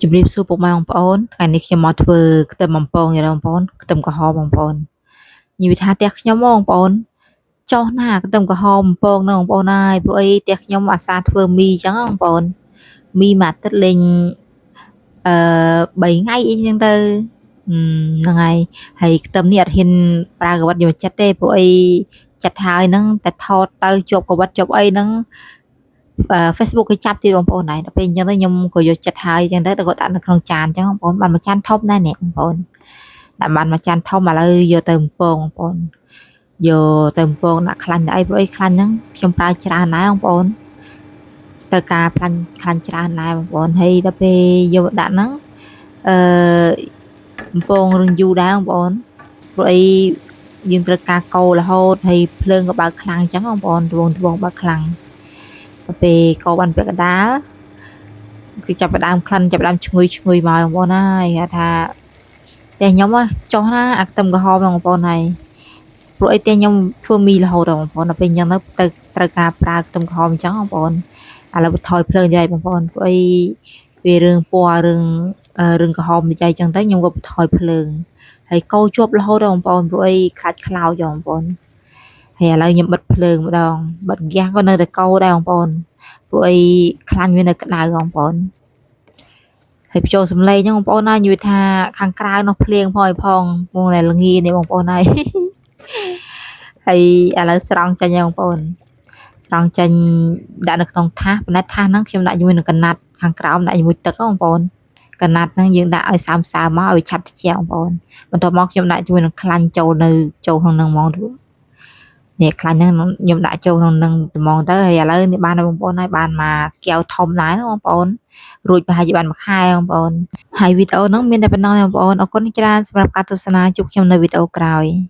ជំរាបសួរពុកម៉ែបងប្អូនថ្ងៃនេះខ្ញុំមកធ្វើខ្ទឹមបំពងយ៉ាងបងប្អូនខ្ទឹមក្រហមបងប្អូននិយាយថាផ្ទះខ្ញុំបងប្អូនចោះណាខ្ទឹមក្រហមបំពងហ្នឹងបងប្អូនហើយព្រោះអីផ្ទះខ្ញុំអាសាធ្វើមីអញ្ចឹងបងប្អូនមីមួយអាទិត្យលេងអឺ3ថ្ងៃអីចឹងទៅហ្នឹងហើយហើយខ្ទឹមនេះអត់ហ៊ានប្រើក្រវ៉ាត់យកចិត្តទេព្រោះអីចិត្តហើយហ្នឹងតែថតទៅជាប់ក្រវ៉ាត់ជាប់អីហ្នឹង Facebook គេចាប់ទៀតបងប្អូនហើយដល់ពេលអញ្ចឹងទៅខ្ញុំក៏យកចិត្តហើយអញ្ចឹងទៅក៏ដាក់នៅក្នុងចានអញ្ចឹងបងប្អូនបានមួយចានធំដែរនេះបងប្អូនដាក់បានមួយចានធំឥឡូវយកទៅបំពងបងប្អូនយកទៅបំពងដាក់ខ្លាញ់ទៅអីព្រោះអីខ្លាញ់ហ្នឹងខ្ញុំប្រើច្រើនដែរបងប្អូនត្រូវការខ្លាញ់ខ្លាញ់ច្រើនដែរបងប្អូនហើយដល់ពេលយកដាក់ហ្នឹងអឺបំពងរឿងយូរដែរបងប្អូនព្រោះអីយើងត្រូវការកូររហូតហើយភ្លើងក៏បើកខ្លាំងអញ្ចឹងបងប្អូនត្បូងត្បូងបើកខ្លាំងពេលកោបានពាក់កណ្ដាលគឺចាប់ផ្ដើមក្លិនចាប់ផ្ដើមឈ្ងុយឈ្ងុយមកបងប្អូនហើយគេថាផ្ទះខ្ញុំចុះណាអាខ្ទឹមក្រហមបងប្អូនហើយព្រោះអីផ្ទះខ្ញុំធ្វើមីរហូតបងប្អូនដល់ពេលអញ្ចឹងទៅត្រូវការប្រើខ្ទឹមក្រហមអញ្ចឹងបងប្អូនឥឡូវបន្ថយភ្លើងទៀតបងប្អូនព្រោះអីវារឿងពណ៌រឿងរឿងក្រហមនិយាយអញ្ចឹងទៅខ្ញុំក៏បន្ថយភ្លើងហើយកោជាប់រហូតបងប្អូនព្រោះអីខ្លាចខ្លោចបងប្អូនហើយឥឡូវខ្ញុំបិទភ្លើងម្ដងបិទហ្គាសក៏នៅតែកោដែរបងប្អូនព្រោះអីខ្លាញ់វានៅក្តៅបងប្អូនហើយបញ្ចូលសំឡេងហ្នឹងបងប្អូនណានិយាយថាខាងក្រៅនោះភ្លៀងផងឲ្យផងមកតែល្ងានេះបងប្អូនហើយហើយឥឡូវស្រង់ចេញបងប្អូនស្រង់ចេញដាក់នៅក្នុងថាសប៉ុន្តែថាសហ្នឹងខ្ញុំដាក់ជាមួយនឹងកណាត់ខាងក្រោមដាក់ជាមួយទឹកបងប្អូនកណាត់ហ្នឹងយើងដាក់ឲ្យសើមសើមមកឲ្យឆាប់ត្រជាក់បងប្អូនបន្ទាប់មកខ្ញុំដាក់ជាមួយនឹងខ្លាញ់ចូលនៅចូលក្នុងហ្នឹងហ្មងនេះខ្លាញ់ហ្នឹងខ្ញុំដាក់ចូលក្នុងនឹងហ្មងទៅហើយឥឡូវនេះបានបងប្អូនហើយបានមកកែវធំដែរបងប្អូនរួចប្រហែលជាបានមួយខែបងប្អូនហើយវីដេអូហ្នឹងមានតែប៉ុណ្ណឹងបងប្អូនអរគុណច្រើនសម្រាប់ការទស្សនាជួបខ្ញុំនៅវីដេអូក្រោយ។